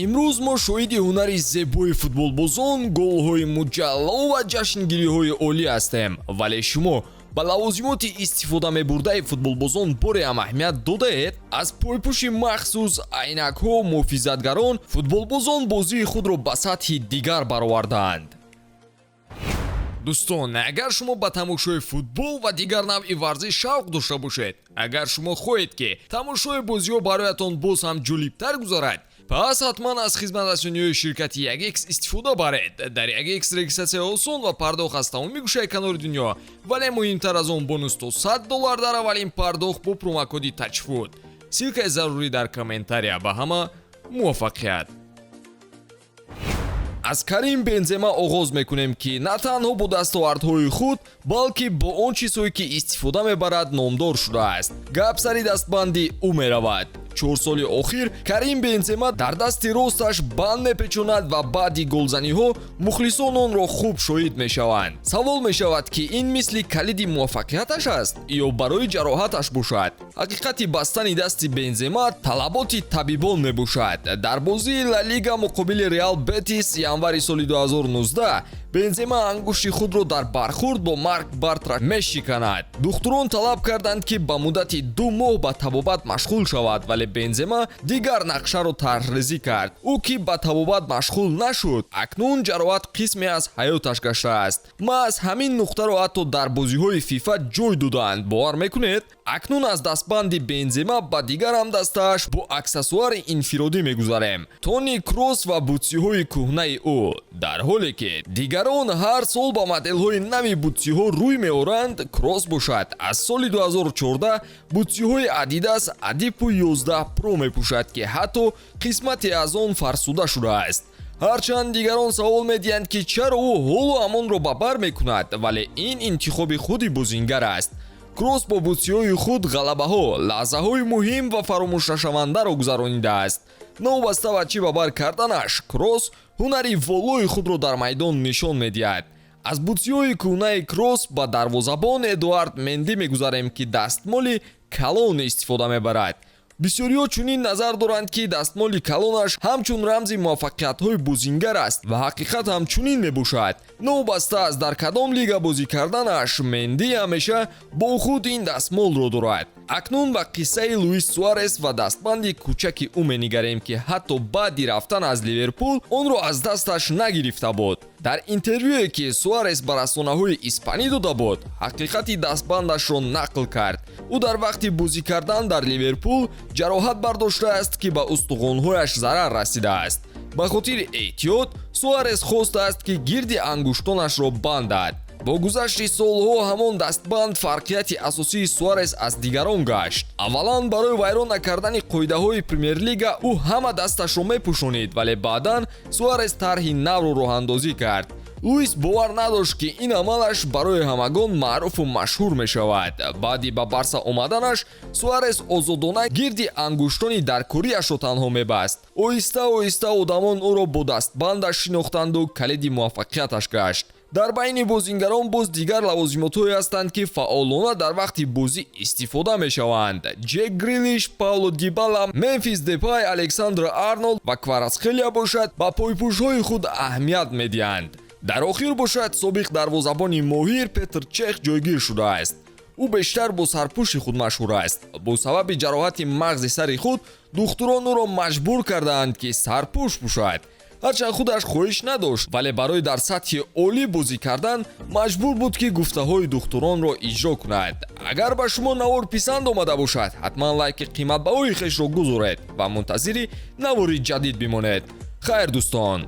Имрӯз мо шоҳиди ҳунари зебои футболбозон, голҳои муҷалло ва ҷашнгириҳои олӣ ҳастем. Вале шумо ба лавозимоти истифода мебурдаи футболбозон боре ҳам аҳамият додаед? Аз пойпӯши махсус, айнакҳо, муҳофизатгарон футболбозон бозии худро ба сатҳи дигар баровардаанд. Дӯстон, агар шумо ба тамошои футбол ва дигар навъи варзиш шавқ дошта бошед, агар шумо хоҳед, ки тамошои бозиҳо бароятон боз ҳам ҷолибтар гузарад, пас ҳатман аз хизматрасониҳои ширкати 1X истифода баред. Дар 1X регистратсия осон ва пардохт аз тамоми гӯшаи канори дунё, вале муҳимтар аз он, бонус то 100 доллар дар аввалин пардохт бо промокоди TAJFOOT. Ссылкаи зарурӣ дар комментария. Ба ҳама муваффақият! Аз Карим Бензема оғоз мекунем, ки на танҳо бо дастовардҳои худ, балки бо он чизҳое, ки истифода мебарад, номдор шудааст. Гап сари дастбанди ӯ меравад. 4 соли охир Карим Бензема дар дасти росташ банд мепечонад ва баъди голзаниҳо мухлисон онро хуб шоҳид мешаванд. Савол мешавад, ки ин мисли калиди муваффақияташ аст ё барои ҷароҳаташ бошад? Ҳақиқати бастани дасти Бензема талаботи табибон мебошад. Дар бозии Ла Лига муқобили Реал Бетис, январи соли 2019, Бензема ангушти худро дар бархурд бо Марк Бартра мешиканад. Духтурон талаб карданд, ки ба муддати 2 моҳ ба табобат машғул шавад, вале Бензема дигар нақшаро тарҳрезӣ кард. Ӯ ки ба табобат машғул нашуд, акнун ҷароҳат қисме аз ҳаёташ гаштааст. Маҳз ҳамин нуқтаро ҳатто дар бозиҳои ФИФА ҷой додаанд, бовар мекунед? Акнун аз дастбанди Бензема ба дигар ҳамдастааш бо аксессуари инфиродӣ мегузарем: Тони Кросс ва бутсиҳои кӯҳнаи ӯ. Дар ҳоле ки дигарон ҳар сол ба моделҳои нави бутсиҳо рӯй меоранд, Кросс бошад, аз соли 2014 бутсиҳои Adidas Adipo 11 Pro мепӯшад, ки ҳатто қисмате аз он фарсуда шудааст. Ҳарчанд дигарон савол медиҳанд, ки чаро ӯ ҳоло ҳамонро ба бар мекунад, вале ин интихоби худи бозингар аст. Кросс бо бутсиҳои худ ғалабаҳо, лаҳзаҳои муҳим ва фаромӯшнашавандаро гузаронидааст. Новобаста ба чӣ ба бар карданаш, Кросс ҳунари волои худро дар майдон нишон медиҳад. Аз бутсиҳои кӯҳнаи Кросс ба дарвозабон Эдуард Менди мегузарем, ки дастмоли калон истифода мебарад. Бисёриҳо чунин назар доранд, ки дастмоли калонаш ҳамчун рамзи муваффақиятҳои бозингар аст, ва ҳақиқат ҳам чунин мебошад. Новобаста аз дар кадом лига бозӣ карданаш, Менди ҳамеша бо худ ин дастмолро дорад. Акнун ба қиссаи Луис Суарес ва дастбанди кӯчаки ӯ менигарем, ки ҳатто баъди рафтан аз Ливерпул онро аз дасташ нагирифта буд. Дар интервюе, ки Суарес ба расонаҳои испанӣ дода буд, ҳақиқати дастбандашро нақл кард. Ӯ дар вақти бозӣ кардан дар Ливерпул ҷароҳат бардоштааст, ки ба устухонҳояш зарар расидааст. Ба хотири эҳтиёт Суарес хостааст, ки гирди ангуштонашро бандад. Бо гузашти солҳо ҳамон дастбанд фарқияти асосии Суарес аз дигарон гашт. Аввалан, барои вайрон накардани қоидаҳои Премер-лига ӯ ҳама дасташро мепӯшонид, вале баъдан Суарес тарҳи навро роҳандозӣ кард. Луис бовар надошт, ки ин амалаш барои ҳамагон маъруфу машҳур мешавад. Баъди ба Барса омаданаш Суарес озодона гирди ангуштони даркориашро танҳо мебаст. Оҳиста оҳиста одамон ӯро бо дастбандаш шинохтанду калиди муваффақияташ гашт. Дар байни бозингарон боз дигар лавозимотҳое ҳастанд, ки фаъолона дар вақти бозӣ истифода мешаванд. Ҷек Грилиш, Пауло Дибала, Мемфис Депай, Александр Арнолд ва Кварацхелия бошад, ба пойпӯшҳои худ аҳамият медиҳанд. Дар охир бошад, собиқ дарвозабони моҳир Петр Чех ҷойгир шудааст. Ӯ бештар бо сарпӯши худ машҳур аст. Бо сабаби ҷароҳати мағзи сари худ духтурон ӯро маҷбур кардаанд, ки сарпӯш пӯшад. Ҳарчанд худаш хоҳиш надошт, вале барои дар сатҳи олӣ бозӣ кардан маҷбур буд, ки гуфтаҳои духтуронро иҷро кунад. Агар ба шумо навор писанд омада бошад, ҳатман лайки қиматбаҳои хешро гузоред ва мунтазири навори ҷадид бимонед. Хайр, дӯстон.